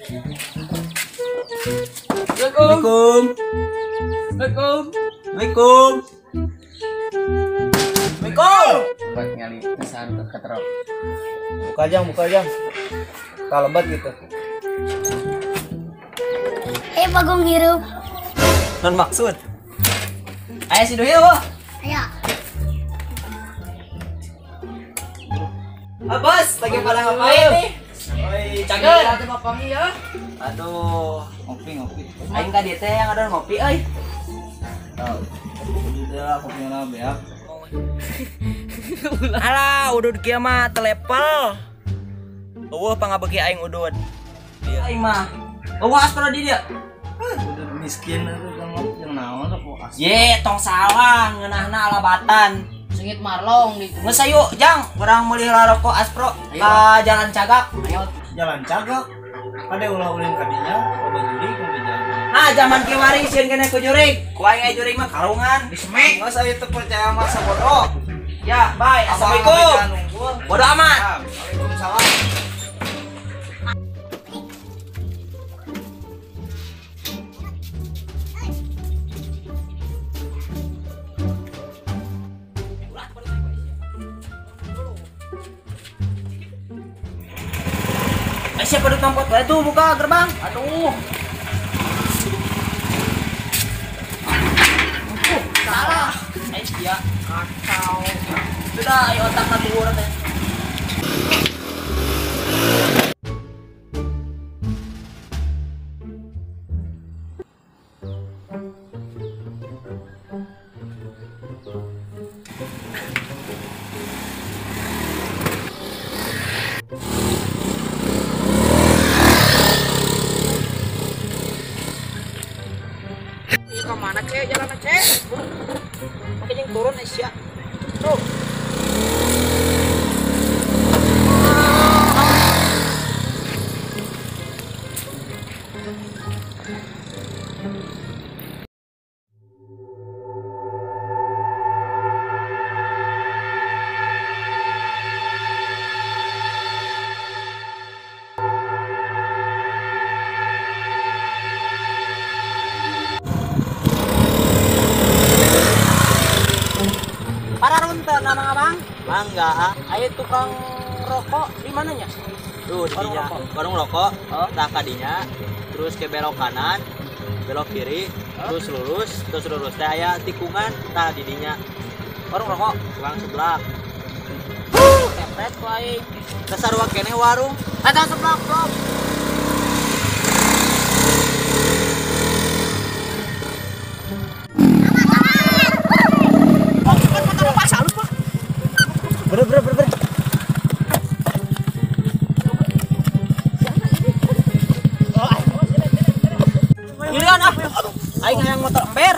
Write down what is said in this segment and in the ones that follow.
Assalamualaikum. Assalamualaikum. Assalamualaikum. Assalamualaikum. Buat ngali kesan keterok. Buka jang, buka jang. Kalebat gitu. Bagong hirup. Non maksud. Ayo si Duhil, wah. Ayo. Ah, bos, lagi pada ngapain nih? Oi, cager. Ya. Aduh, ngopi-ngopi. Aing ka dieu teh yang ada ngopi euy. Tahu. Udah kopi na beak. Alah, udud kieu mah telepel. Eueuh pangabeuki aing udud. Aing mah. Eueuh aspro di dieu. Udud miskin itu yang naon sok aspro. Ye, tong salah ngeunahna alabatan. Sengit marlong di. Geus ayo, Jang, urang meuli rokok aspro ka Jalan Cagak. Ayo. Jalan Cagak. Pada ulah ulin kadinya, loba jurig loba jalan. Nah, zaman kiwari sieun keneh ku jurig. Ku aing aya jurig mah karungan. Disemek. Geus aya teu percaya mah sabodo. Ya, bye. Assalamualaikum. Bodo amat. Waalaikumsalam. Siapa duduk nongkot itu buka gerbang. Aduh. Salah. Dia kacau. Sudah, ayo otak mati urut teh. Kemana cek jalan cek? Pakai yang turun Asia. Tuh. Abang-abang, bangga. Ayo tukang rokok di mananya? Tuh, di dinya. Warung rokok. Oh, tah kadinya. Terus ke belok kanan, belok kiri, terus lurus teh aya tikungan tah di dinya. Warung rokok tukang seblak. Kepret ku aing. Kasarua keneh warung. Eta seblak, Bro. Ber. Giliran ah. Aing hayang motor ember.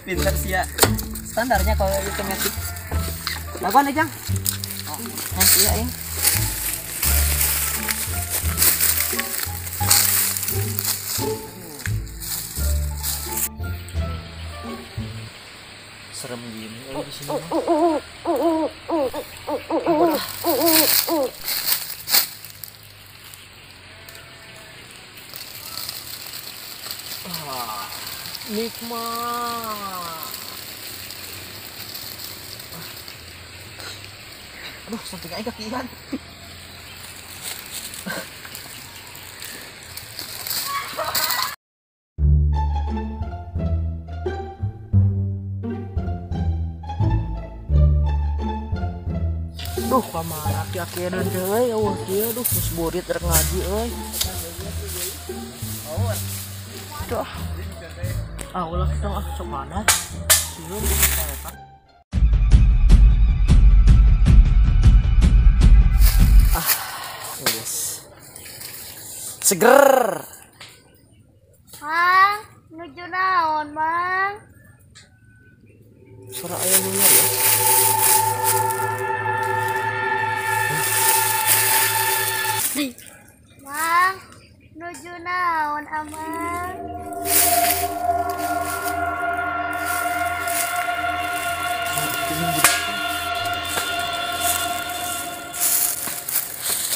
Pinter sih ya. Standarnya kalau itu metik. Lakukan aja. Oh, nanti ya, ini. Serem gini di sini. Ah, nikmat. Aduh, samping aja kakian. Duh, kamar aki-aki dan deui eueuh kieu duh geus burit rek ngaji euy. Duh. Ah, ulah kita ah sok mana? Sieun. Ah, yes. Seger. Mang, nuju naon, Mang? Suara ayam dengar ya. Mang, nuju naon, Amang?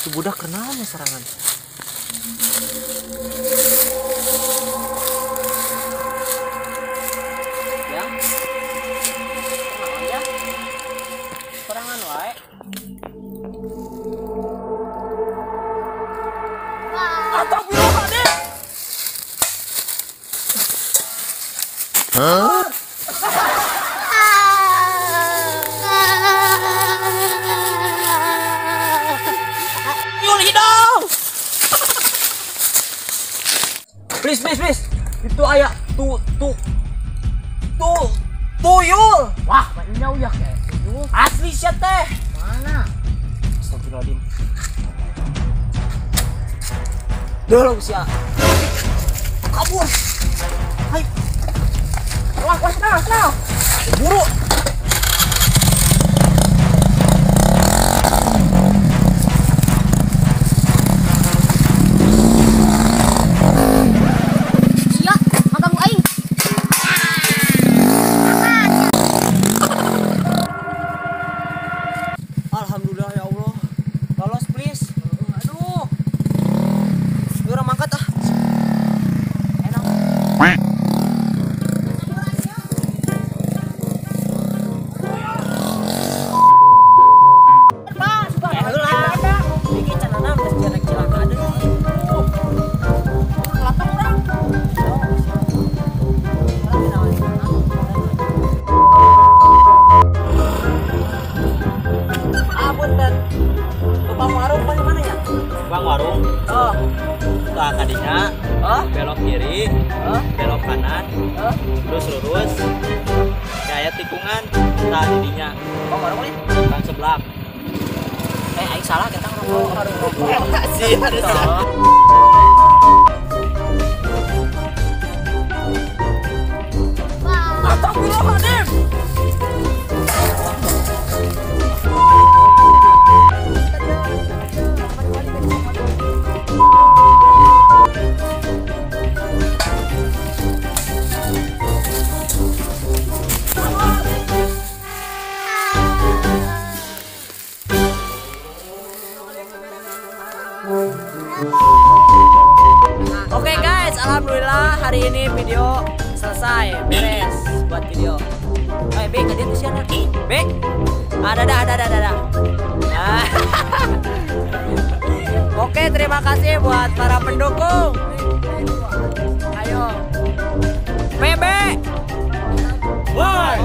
Itu budak kenalnya serangan. Ya. Kenalan ya. Serangan wae. Astagfirullahaladzim. Hah? Yul hidung. Please, please, please. Itu ayah tu tu tu tuyul. Wah, banyak uyak ya. Tuyul. Asli sia teh. Mana? Astagfirullahaladzim. Dorong sia. Kabur. Hai. Wah, wah, nah, nah. Buru. Sia, ngaganggu aing. Alhamdulillah ya Allah. Lolos please. Aduh. Urang mangkat ah. Enak. Iki cenana geus jelek cilaka deui. Latong urang. Ah, punten. Tukang warung di mana ya? Tukang warung. Oh. Tah kadinya. Oh. Belok kiri, oh. Belok kanan, oh. Terus lurus. Kayak tikungan, tah didinya. Tukang warung nih? Tukang sebelah. Aing salah kita ngerokok warung rokok. Sih, harus. Astagfirullahaladzim. Oke guys, alhamdulillah hari ini video selesai, beres buat video. B, ke dia tuh siapa? B, ada, ada. Nah. Oke, terima kasih buat para pendukung. Ayo, PB. Woi.